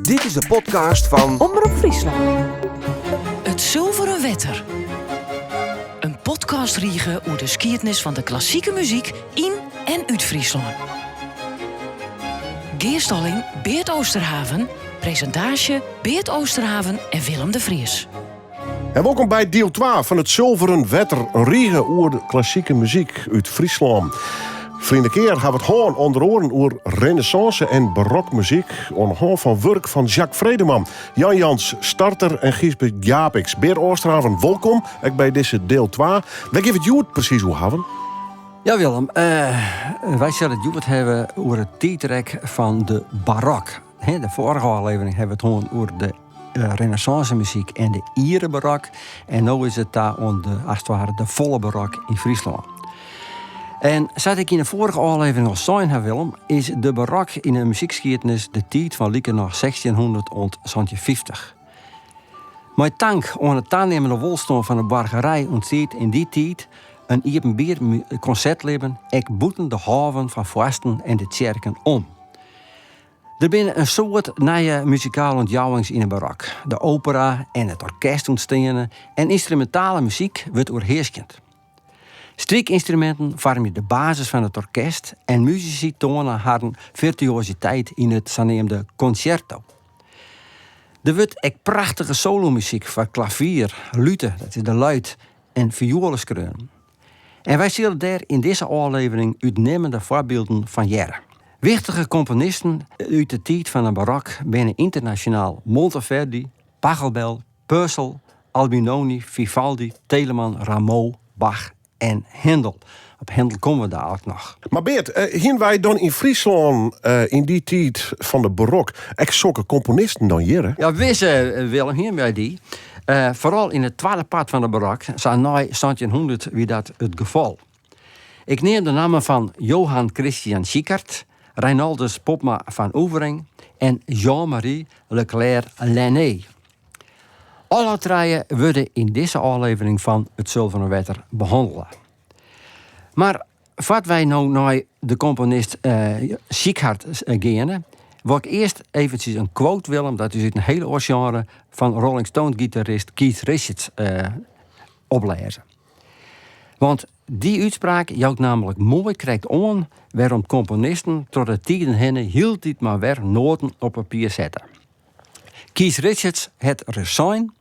Dit is de podcast fan Omrop Fryslân. It Sulveren Wetter. In podcastrige oer de skiednis fan de klassike muzyk yn en út Fryslân. Gearstalling Beart Oosterhaven, presintaasje Beart Oosterhaven en Willem de Vries. En wolkom by diel 2 fan it Sulveren Wetter, in rige oer de klassike muzyk út Fryslân. Ferline kear ha we it hân ûnder oaren oer renêssânse en barokmuzyk oan de hân fan wurk fan Jacques Vredeman, Jan Jans Starter en Gysbert Japicx. Beart Oosterhaven, wolkom ek by dizze diel 2. Wêr gean we it hjoed presys oer hawwen? Ja Willem, wy sille it hjoed hawwe oer it tiidrek fan de barok. De foarige ôflevering hawwe we it hân oer de renêssânsemuzyk en de iere barok. En no is it ta oan de, as it ware, de folle barok yn Fryslân. En sa't ik yn de foarige ôflevering al sein ha, Willem, is de barok yn de muzykskiednis de tiid fan likernôch 1600 oant 1750. Mei tank oan it tanimmende wolstân fan de boargerij ûntstiet yn dy tiid in iepenbier konsertlibben ek bûten de hôven fan foarsten en de tsjerken om. Der binne in soad nije muzikale ûntjouwings yn 'e barok. De opera en it orkest ûntsteane en ynstrumintale muzyk wurdt oerhearskjend. Strykynstruminten foarmje de basis fan it orkest en musisy toane harren firtuositeit yn it saneamde concerto. Der wurdt ek prachtige solomuzyk foar klavier, lute, dat is de luit, en fioele skreaun. En wy sille dêr yn dizze ôflevering útnimmende foarbylden fan hearre. Wichtige komponisten út de tiid fan 'e barok binne ynternasjonaal Monteverdi, Pachelbel, Purcell, Albinoni, Vivaldi, Telemann, Rameau, Bach en Händel. Op Händel komme we dalik noch. Mar Beart, hiene wy dan yn Fryslân yn dy tiid fan de barok ek sokke komponisten dan hjirre? Ja, wis, Willem, hiene wy dy. Foaral yn it twadde part fan de barok, sa nei 1700, wie dat it gefal. Ik neam de nammen fan Johann Christian Schickard, Reinaldus Popma van Oevering en Jean-Marie Leclerc Lenné. Alle trije wurde yn dizze ôflevering fan It Sulveren Wetter behannele. Mar foar't wy no nei de komponist Schickard geane, wol ik earst eventsjes in quote, Willem, dat is út in hiel oar sjenre, fan Rolling Stones-gitarist Keith Richards oplêze. Want dy útspraak jout nammentlik moai krekt oan wêrom't komponisten troch de tiden hinne hieltyd mar wer noaten op papier sette. Keith Richards hat ris sein,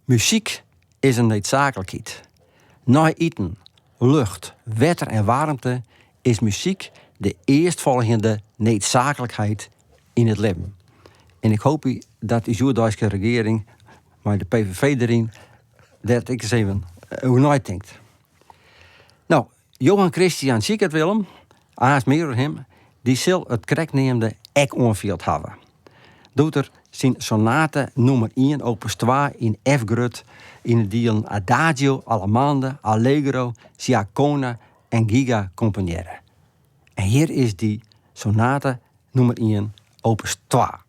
Muzyk is in needsaaklikheid. Nei iten, lucht, wetter en waarmte is muzyk de earstfolgjende needsaaklikheid yn it libben. En ik hoopje dat ús hjoeddeiske regearing mei de PVV deryn dêr ek ris even oer neitinkt. No, Johann Christian Schickard, Willem, aanst mear oer him, dy sil it krekt neamde ek oanfield hawwe. Doe't er syn sonate nûmer ien opus twa yn F grut yn de dielen Adagio, Allemande, Allegro, Ciaccona en Giga komponearre. En hjir is dy sonate nûmer ien opus twa.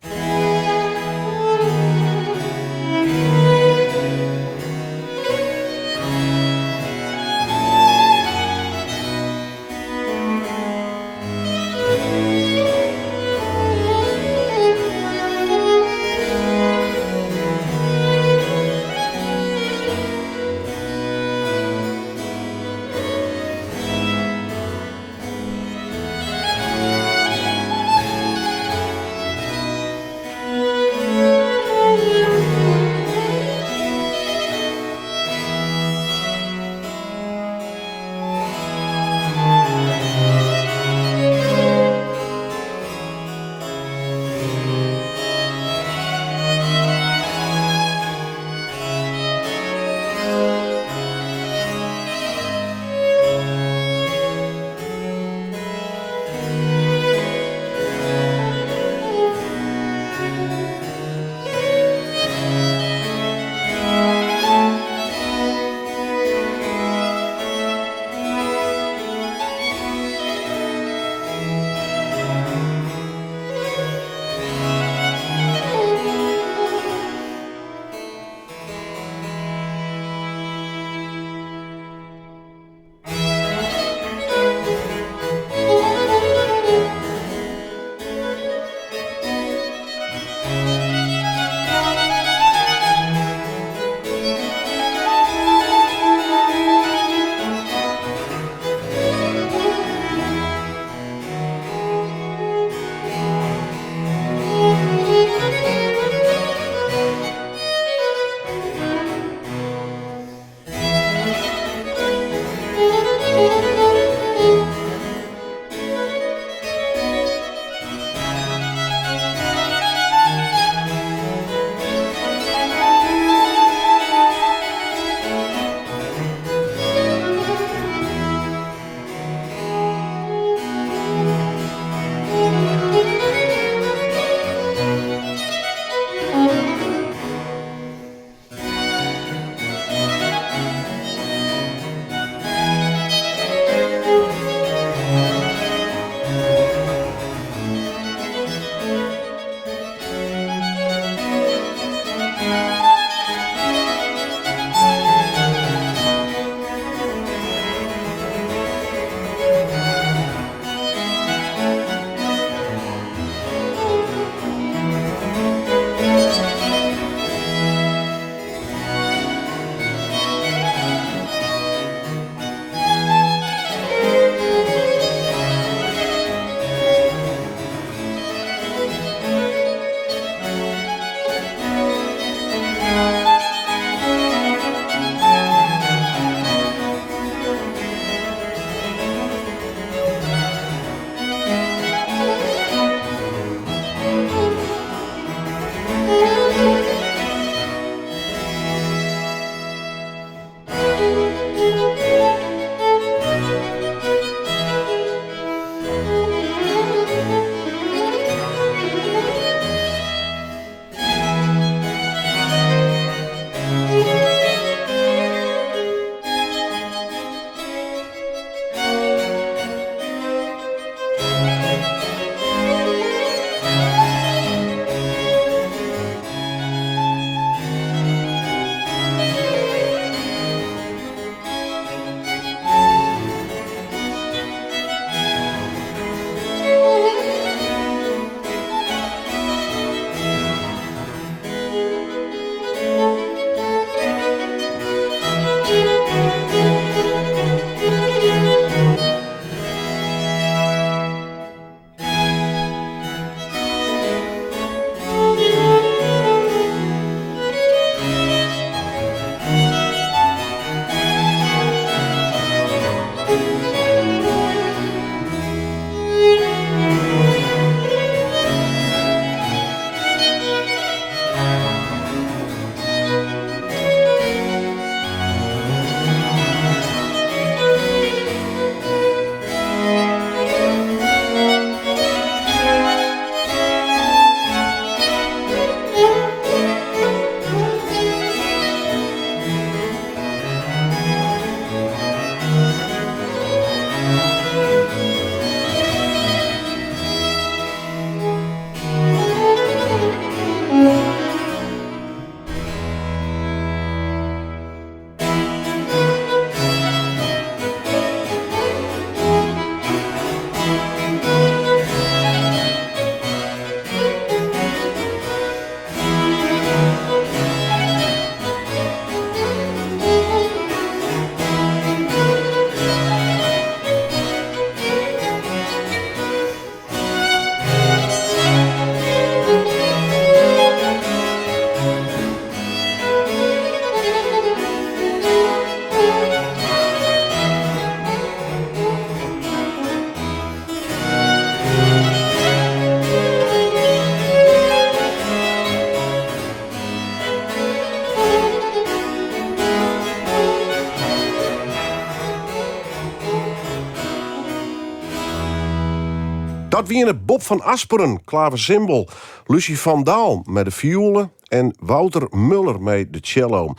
Dat wiene Bob van Asperen, klavesimbel, Lucie van Daal mei de fioele en Wouter Muller mei de cello.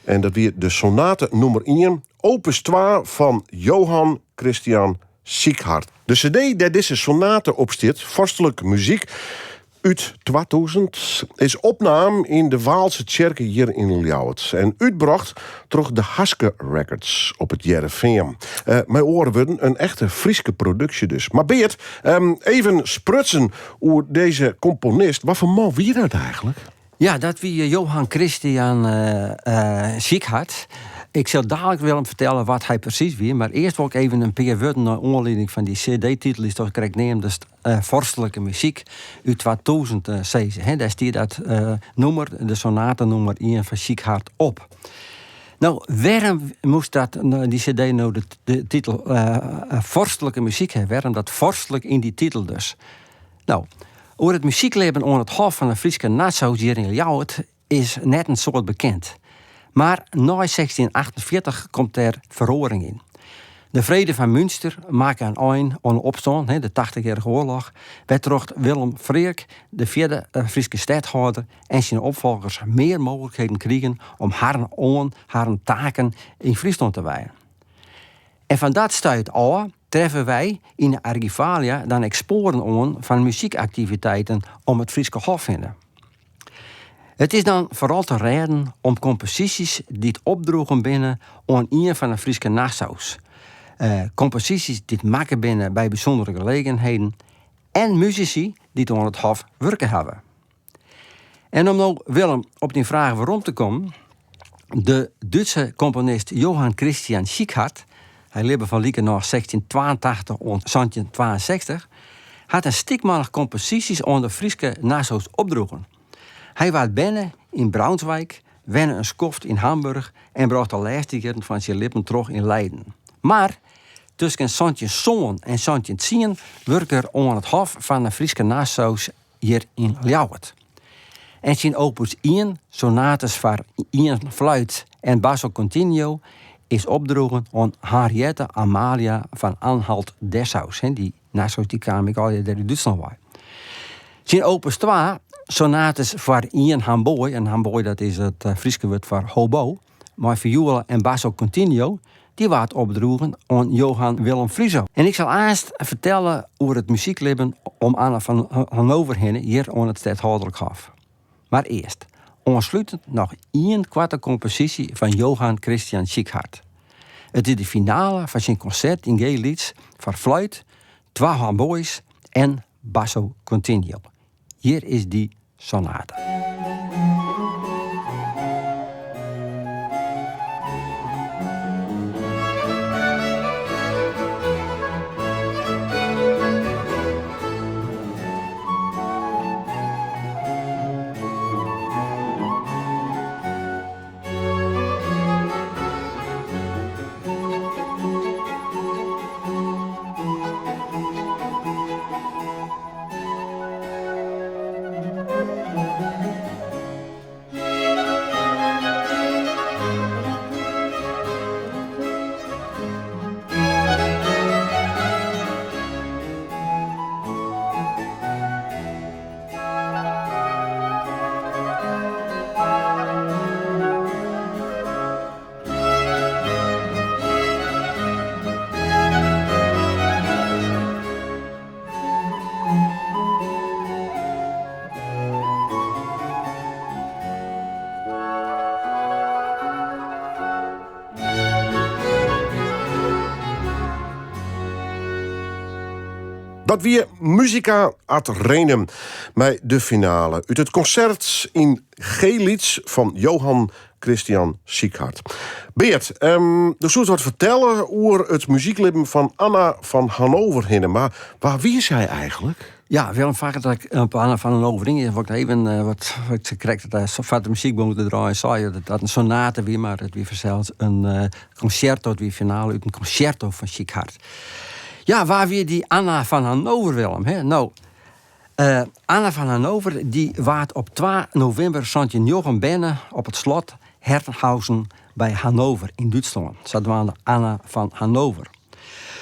En dat wie de sonate nûmer ien, opus twa fan Johann Christian Sieghart. De cd dêr't dizze sonate op stiet, Vorstelijke Muziek út 2000, is opnaam yn de Waalse Tsjerke hjir yn Ljouwert en útbrocht troch de Haske Records op It Hearrenfean. Mei oare wurden, in echte Fryske produksje dus. Mar Beart, even sprutsen oer dizze komponist, wat foar man wie dat eigentlik? Ja, dat wie Johann Christian Sieghart. Ik sil dalik Willem fertelle wat hy presys wie, mar earst wol ik even in pear wurden nei oanlieding fan dy cd-titel dy'tsto krekt neamdest, Vorstelijke Muziek út 2000 sizze. Dêr stie dat nûmer, de sonate nûmer ien fan Sieghart op. No, wêrom moast dat, dy cd no de titel Vorstelijke Muziek ha? Wêrom dat vorstelijk yn dy titel dus? No, oer it muzyklibben oan it Hof fan de Fryske Nassau's hjir yn Ljouwert is net in soad bekend. Mar nei 1648 komt dêr feroaring yn. De Frede fan Münster makke in ein oan de opstân, de Tachtichjierrige Oarloch, wêrtroch't Willem Freark, de fjirde Fryske stedhâlder, en syn opfolgers mear mooglikheden krigen om harren oan harren taken yn Fryslân te wijen. En fan dat stuit ôf treffe wy yn de argivalia dan ek spoaren oan fan muzykaktiviteiten om it Fryske Hof hinne. It is dan foaral te rêden om komposysjes dy't opdroegen binne oan ien fan de Fryske Nassau's, komposysjes dy't makke binne by bysûndere gelegenheden en musisy dy't oan it Hof wurke hawwe. En om no, Willem, op dyn fraach werom te kommen, de Dútske komponist Johann Christian Sieghart, hy libbe fan likernôch 1682 oant 1762, hat in stikmannich komposysjes oan de Fryske Nassau's opdroegen. Hy waard berne yn Braunschweig, wenne in skoft yn Hamburg en brocht de lêste jierren fan syn libben troch yn Leiden. Mar tusken 1707 en 1710 wurke er oan it hof fan de Fryske Nassau's hjir yn Ljouwert. En syn opus ien, sonates foar ien fluit en basso continuo, is opdroegen oan Henriette Amalia fan Anhalt-Dessau. Dy Nassau's dy kamen ek allegear dêr út Dútslân wei. Syn opus twa, sonates foar ien hamboai, en hamboai dat is it Fryske wurd foar hobo, mei fioele en basso continuo, dy waard opdroegen oan Johan Willem Friso. En ik sil aanst fertelle oer it muzyklibben om Anna fan Hannover hinne hjir oan it Stedhâlderlik Hof. Mar earst, oanslutend noch ien koarte komposysje fan Johann Christian Sieghart. It is de finale fan syn konsert yn G-lyts foar fluit, twa hamboais en basso continuo. Hjir is dy sonate. Dat wie Musica ad Rhenum mei de finale út it konsert yn G-lyts fan Johann Christian Sieghart. Beart, do soest wat fertelle oer it muzyklibben fan Anna fan Hannover hinne, mar wa wie sy eigentlik? Ja, Willem, foardat ik op Anna fan Hannover yngean, wol ik even wat ik krekt foar de muzyk begûn te draaien sei dat dat in sonate wie, mar it wie fansels in concerto, it wie finale út in concerto fan Sieghart. Ja, wa wie dy Anna fan Hannover, Willem? Hè? No, Anna fan Hannover dy waard op 2 novimber 1709 berne op it slot Herrenhausen by Hannover yn Dútslân. Sadwaande Anna fan Hannover.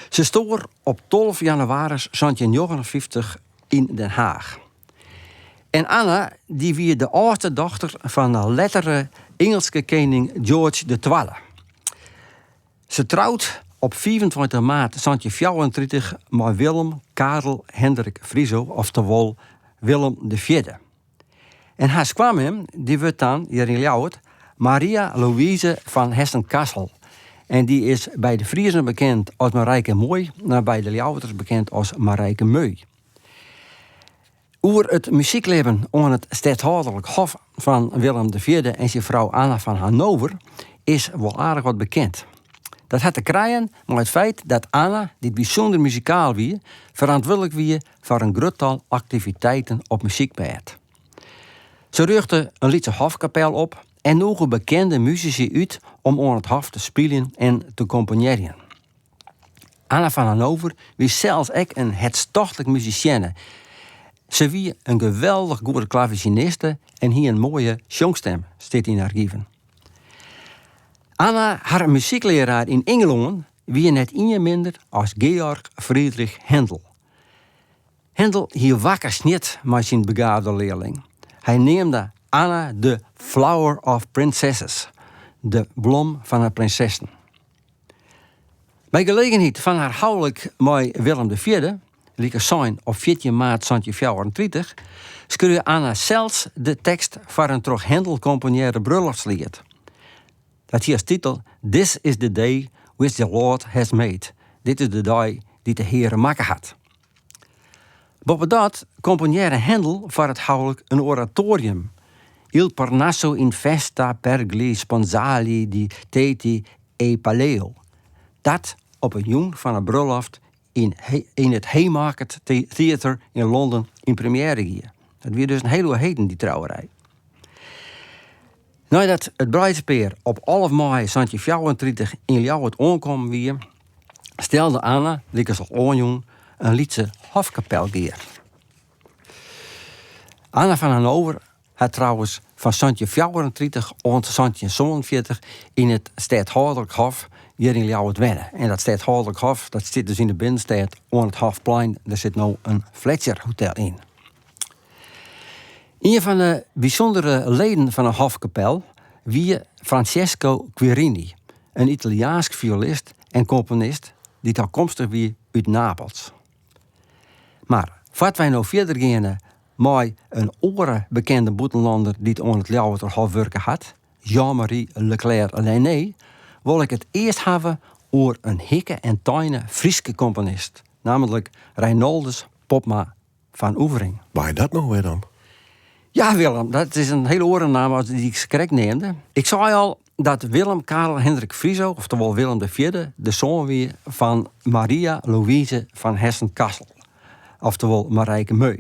Se stoar op 12 jannewaris 1759 yn Den Haach. En Anna dy wie de âldste dochter fan de lettere Ingelske kening George de Twadde. Se troud op 25 maart 1734 mei Willem Karel Hendrik Friso, oftewol Willem de Fjirde. En har skoanmem dy wurdt dan, hjir yn Ljouwert, Maria Louise van Hessen-Kassel. En dy is by de Friezen bekend as Marijke Muoi, mar by de Ljouwerters bekend as Marijke Meu. Oer it muzyklibben oan it stedhâlderlik hof fan Willem IV en syn frou Anna fan Hannover is wol aardich wat bekend. Dat hat te krijen mei it feit dat Anna, dy't bysûnder muzikaal wie, ferantwurdlik wie foar in grut tal aktiviteiten op muzykmêd. Se rjochte in lytse hofkapel op en noege bekende musisy út om oan it hof te spyljen en te komponearjen. Anna fan Hannover wie sels ek in hertstochtlik musisienne. Se wie in geweldich goede klavesiniste en hie in moaie sjongstem, stiet yn de argiven. Anna har muzyklearaar yn Ingelân wie net ien minder as Georg Friedrich Händel. Händel hie wakker snjit mei syn begaafde learling. Hy neamde Anna de Flower of Princesses, de blom fan 'e prinsessen. By gelegenheid fan har houlik mei Willem IV, lykas sein op 14 maart 1734, skreau Anna sels de tekst foar in troch Händel komponearre brulloftsliet. Dat hie as titel This is the day which the Lord has made, Dit is de dei dy't de Heare makke hat. Boppedat komponearre Händel foar it houlik in oratorium, Il Parnasso in festa per gli sponsali di Teti e Paleo, dat op 'e jûn fan 'e brulloft yn it Haymarket Theatre yn Londen yn premjêre gie. Dat wie dus in hiel oar heden, dy trouwerij. Neidat it breidspear op 11 maaie 1734 yn Ljouwert oankommen wie, stelde Anna, lykas al oanjûn, in lytse hofkapel gear. Anna fan Hannover hat trouwens fan 1734 oant 1747 yn it Stedhâlderlik Hof hjir yn Ljouwert wenne. En dat Stedhâlderlik Hof dat stiet dus yn de binnenstêd oan it Hofplein. Dêr sit no in Fletcher Hotel yn. Ien fan de bysûndere leden fan 'e Hofkapel wie Francesco Quirini, in Italjaansk fioelist en komponist dy't ôfkomstich wie út Napels. Mar foar't wy no fierder geane mei in oare bekende bûtenlanner dy't oan it Ljouwerter Hof wurke hat, Jean-Marie Leclerc Lenné, wol ik it earst hawwe oer in hikke en teine Fryske komponist, nammentlik Reinoldus Popma Van Oevering. Wa is dat no wer dan? Ja, Willem, dat is in hiele oare namme as dy't ik krekt neamde. Ik sei al dat Willem Karel Hendrik Friso, oftewol Willem de Fjirde, de soan wie fan Maria Louise van Hessen-Kassel, oftewol Marijke Meu.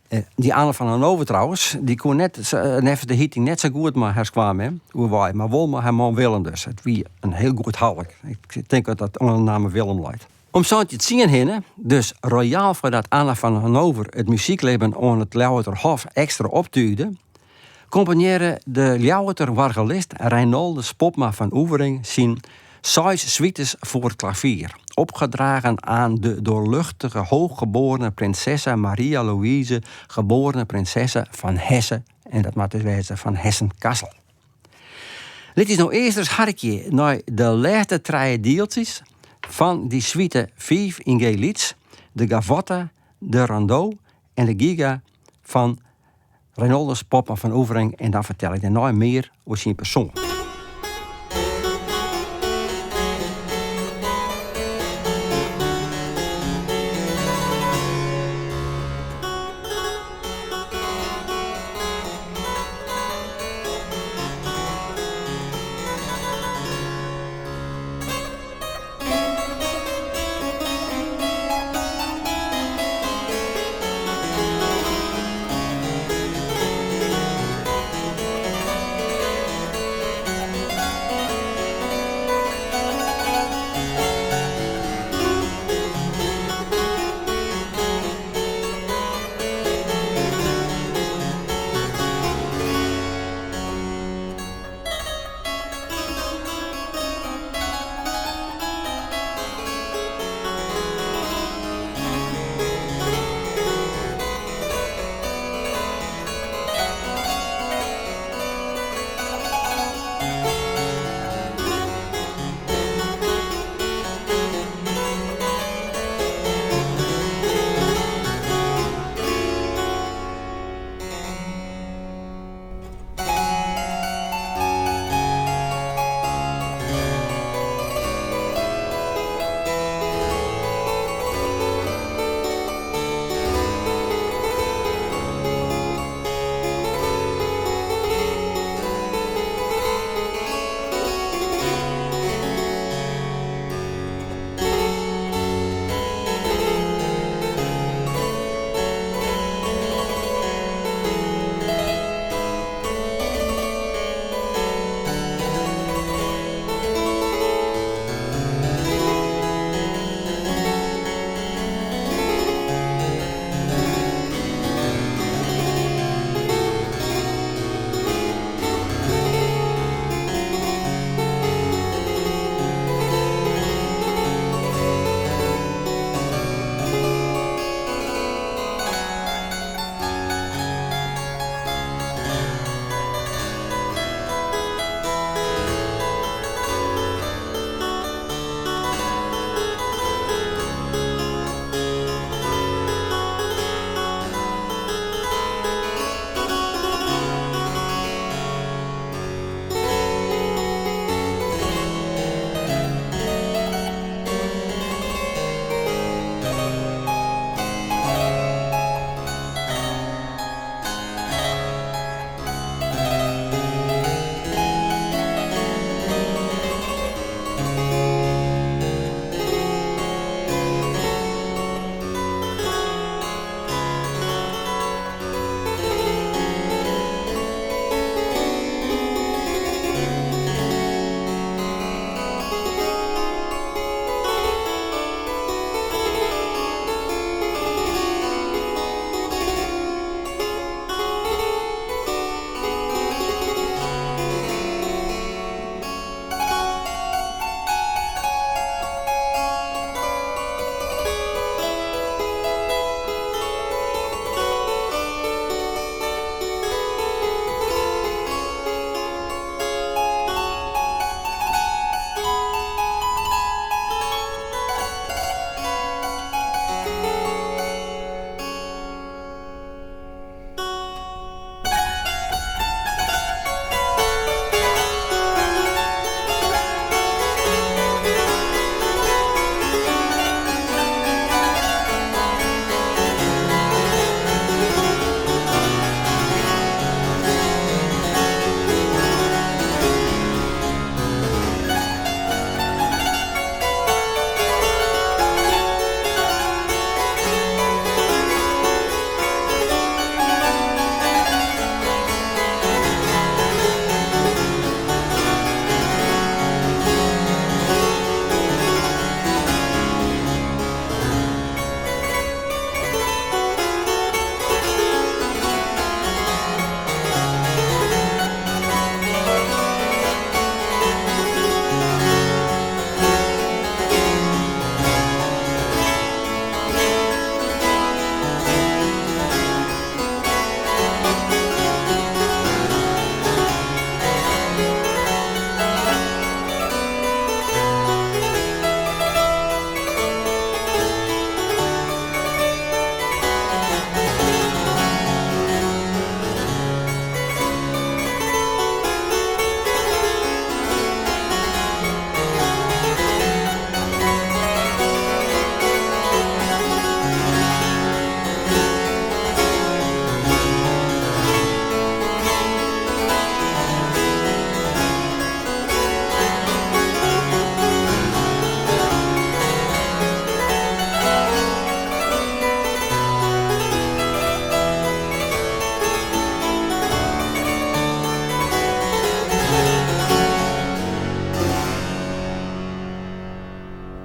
Eh, dy Anne fan Hannover trouwens, dy koe net, eh, neffens de hiting net sa goed mei har skoanmem oerwei, mar wol mei har man Willem dus. It wie in hiel goed houlik. Ik tink dat dat oan de namme Willem leit. Om 1710 hinne, dus royaal foardat Anna fan Hannover it muzyklibben oan it Ljouwerter Hof ekstra optude, komponearre de Ljouwerter oargelist Reinoldus Popma van Oevering syn Seis Suites voor klavier, opgedragen aan de doorluchtige hooggeborene prinsesse Maria Louise, geborene prinsesse van Hesse, en dat moat dus wêze fan Hessen-Kassel. Lit ús no earst ris harkje nei de lêste trije dieltsjes fan dy suite 5 yn G lyts, de gavotte, de rondeau en de giga fan Reinoldus Popma van Oevering en dan fertel ik dêrnei mear oer syn persoan.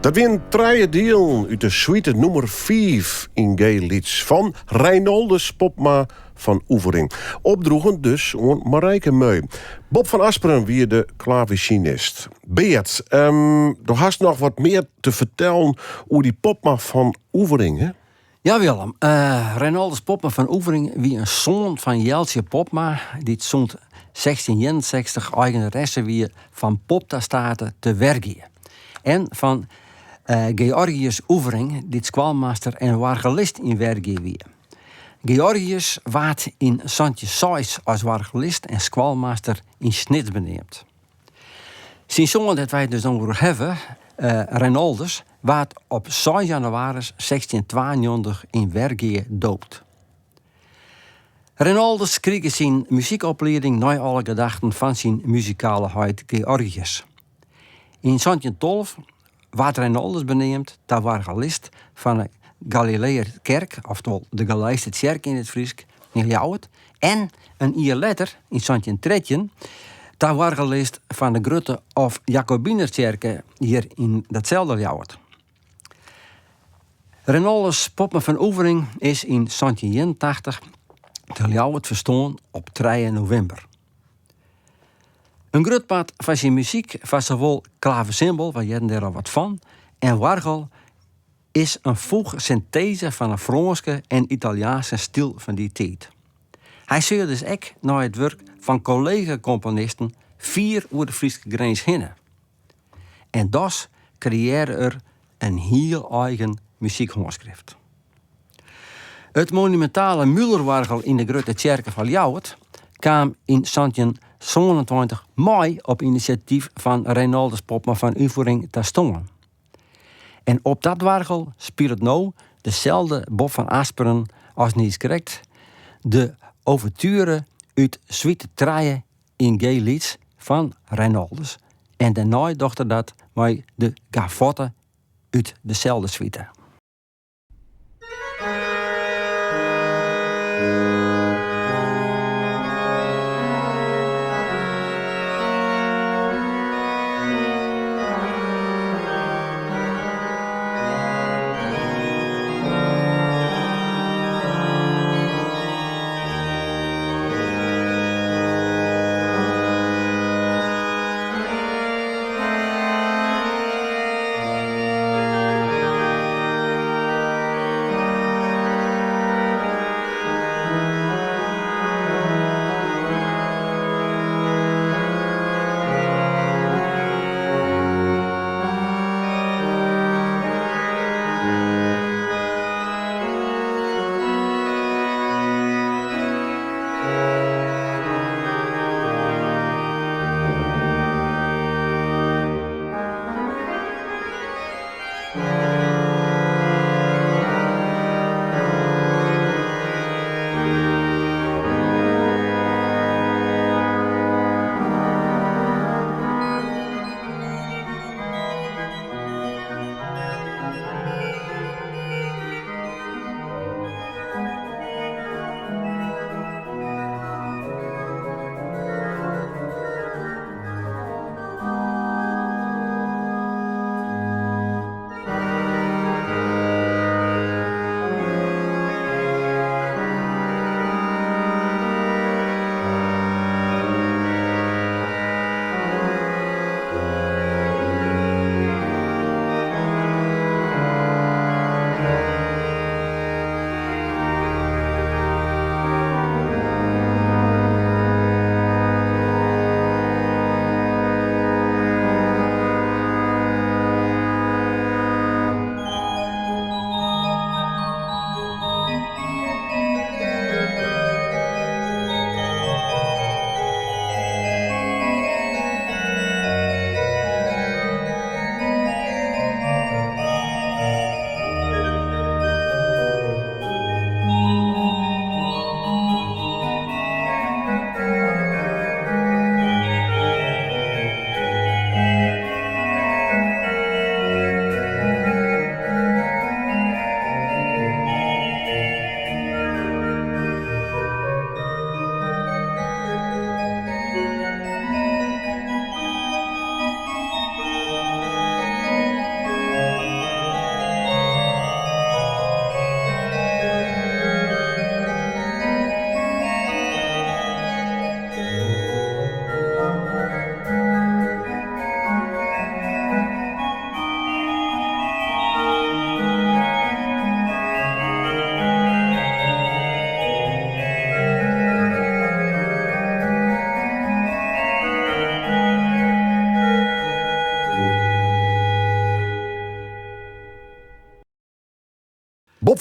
Dat wienen trije dielen út de suite nûmer fiif yn G-lyts fan Reinoldus Popma fan Oevering. Opdroegen dus oan Marijke Meu. Bob van Asperen wie de klavesinist. Beart, do hast noch wat mear te fertellen oer dy Popma fan Oevering, hè? Ja, Willem. Reinoldus Popma fan Oevering wie in soan fan Jeltsje Popma, dy't sûnt 1661 eigeneresse wie fan Poptastate te Wergea. En fan Georgius Oevering, dy't skoalmaster en oargelist yn Wergea wie. Georgius waard yn 1706 as oargelist en skoalmaster yn Snits beneamd. Syn soan, dêr't wy it dus no oer hawwe, Reinoldus, waard op 6 jannewaris 1692 yn Wergea doopt. Reinoldus krige syn muzykoplieding nei alle gedachten fan syn muzikale heit Georgius. Yn 1712 waard Reinoldus beneamd ta oargelist fan 'e Galileërkerk, oftewol de Galeiske Tsjerke yn it Frysk, yn Ljouwert en in jier letter, yn 1713, ta oargelist fan de Grutte of Jakobinertsjerke hjir yn datselde Ljouwert. Reinoldus Popma fan Oevering is yn 1781 te Ljouwert ferstoarn op trije novimber. In grut part fan syn muzyk foar sawol klavesimbel, wy hearden dêr al wat fan, en oargel is in foech synteze fan 'e Frânske en Italjaanske styl fan dy tiid. Hy seach dus ek nei it wurk fan kollega-komponisten fier oer de Fryske grins hinne. En dochs kreëarre er in hiel eigen muzykhânskrift. It monumintale Mülleroargel yn de Grutte Tsjerke fan Ljouwert kaam yn 1727 mei op inisjatyf fan Reinoldus Popma fan Oevering ta stân. En op dat oargel spilet no deselde Bob van Asperen as niiskrekt de ouverture út Suite trije yn G-lyts fan Reinoldus en dêrnei docht er dat mei de Gavotte út deselde suite.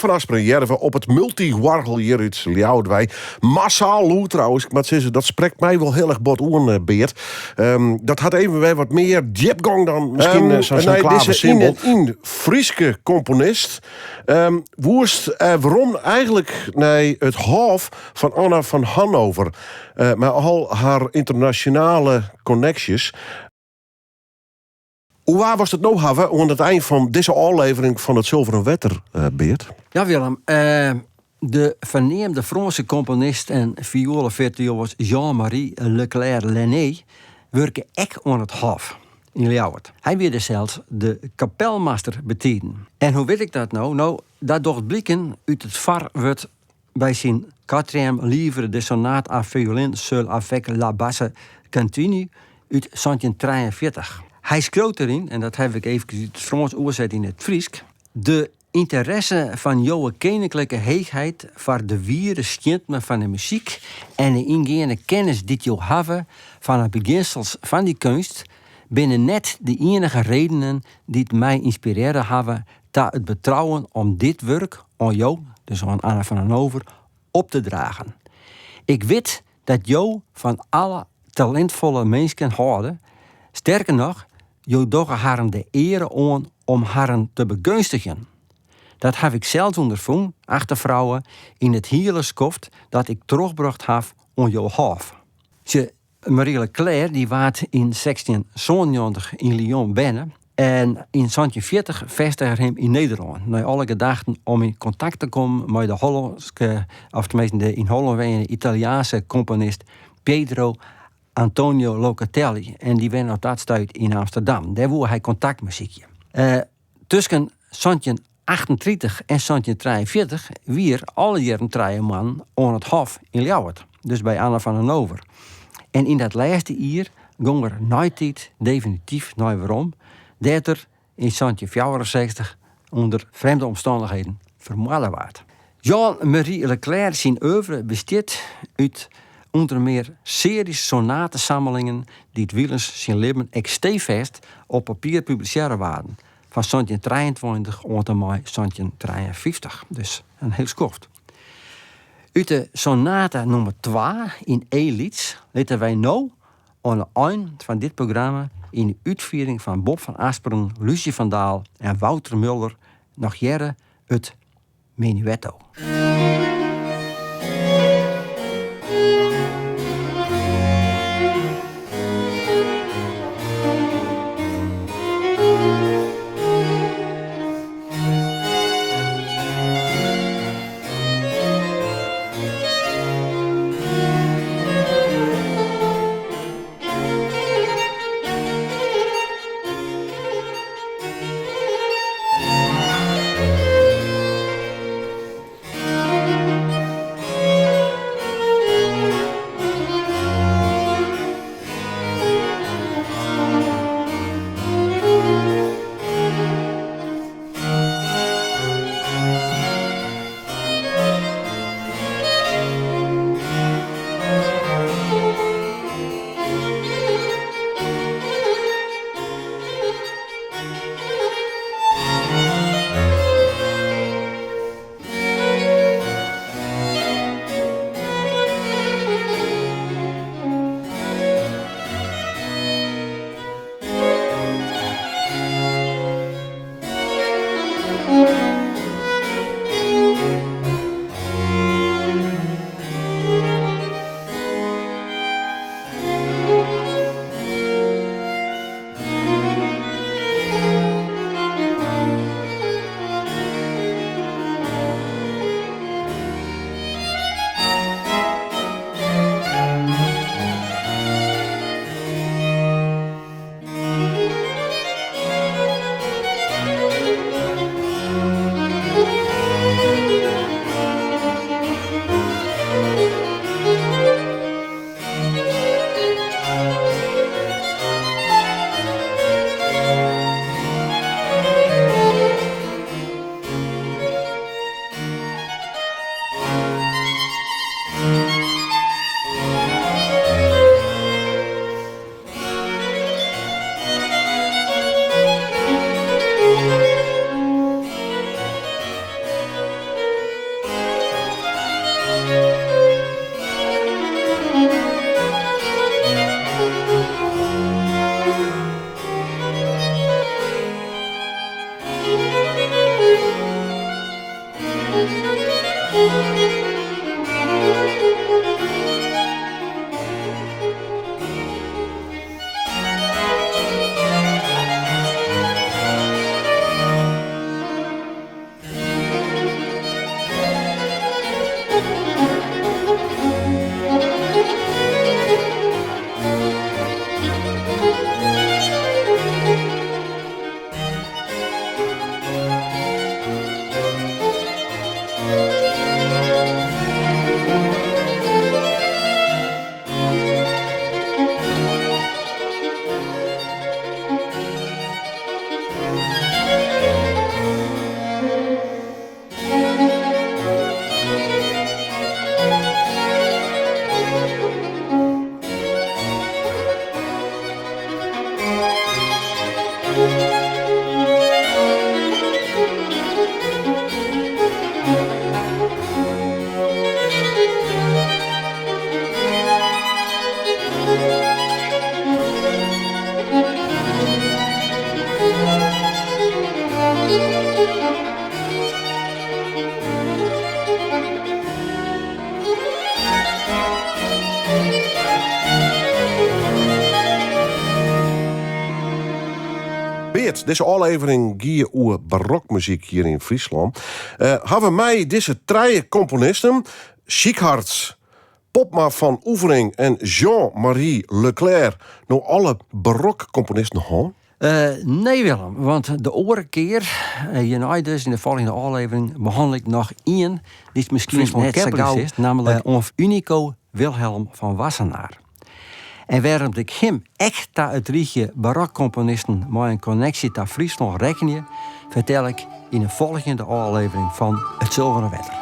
van Asperen hearre we op it multyoargel hjir út Ljouwert wei. Massaal lûd trouwens, ik moat sizze, dat sprekt my wol hiel erch bot oan, eh, Beart. Dat hat even wer wat mear djipgong dan miskien sa'n Nei dizze klavesimbel. Yn Fryske komponist woest werom eigentlik nei it hôf fan Anna fan Hannover. Mei al har ynternasjonale konneksjes. Oer wa wolst it no hawwe oan it ein fan dizze ôflevering fan it Sulveren Wetter, Beart? Ja, Willem. De ferneamde Frânske komponist en fioelevirtuoas Jean-Marie Leclerc-Lenné wurke ek oan it hôf yn Ljouwert. Hy wie dêr sels de kapelmaster betiden. En hoe wit ik dat no? No, dat docht bliken út it foarwurd by syn Quatrième livre de sonates à violin seul avec la basse continue út 1743. Hy skriuwt deryn, en dat haw ik eefkes út it Frânsk oerset yn it Frysk, De ynteresse fan Jowe Keninklike Heechheid foar de wiere skjintme fan 'e muzyk en de yngeande kennis dy't jo hawwe fan 'e begjinsels fan dy keunst binne net de ienige redenen dy't my ynspirearre hawwe ta it betrouwen om dit wurk oan jo, dus oan Anna fan Hannover, op te dragen. Ik wit dat jo fan alle talintfolle minsken hâlde, sterker noch, jo dogge harren de eare oan om harren te begunstigjen. Dat haw ik sels ûnderfûn, achte frouwe, yn it hiele skoft dat ik trochbrocht haw oan jo hôf. Sjoch, Marie Leclerc dy waard yn 1697 yn Lyon berne en yn 1740 fêstige er him yn Nederlân, nei alle gedachten om yn kontakt te kommen mei de Hollânske, of teminsten de yn Hollân wenjende Italiaanske komponist Pietro Antonio Locatelli en dy wenne op dat stuit yn Amsterdam. Dêr woe hy kontakt mei sykje. Tusken 1738 en 1743 wie er alle jierren 3 moannen oan it Hof yn Ljouwert, dus by Anna fan Hannover. En yn dat lêste jier gong er neitiid definityf nei werom, dêr't er yn 1764 ûnder frjemde omstannichheden fermoarde waard. Jean-Marie Leclerc syn oeuvre bestiet út ûnder mear searjes sonatesammelingen dy't wilens syn libben ek steefêst op papier publisearre waarden, fan 1723 oant en mei 1753, dus in hiel skoft. Ut de sonata nûmer twa yn E-lyts litte wy no oan 'e ein fan dit programma yn de útfiering fan Bob van Asperen, Lucie van Daal en Wouter Mulder noch hearre it Menuetto. Geert, dizze ôflevering gie oer barokmuzyk hjir yn Fryslân. Uh, hawwe mei dizze trije komponisten, Schickhardt, Popma van Oevering en Jean-Marie Leclair, no alle barokkomponisten hân? Uh, nee Willem, want de oare kear, uh, hjirnei dus, yn de folgjende ôflevering, behannel ik noch ien dy't miskien net sa gau is, nammentlik uh, Unico Wilhelm van Wassenaar. En wêrom't ik him ek ta it rychje barokkomponisten mei in konneksje ta Fryslân rekkenje, fertel ik yn 'e folgjende ôflevering fan It Sulveren Wetter.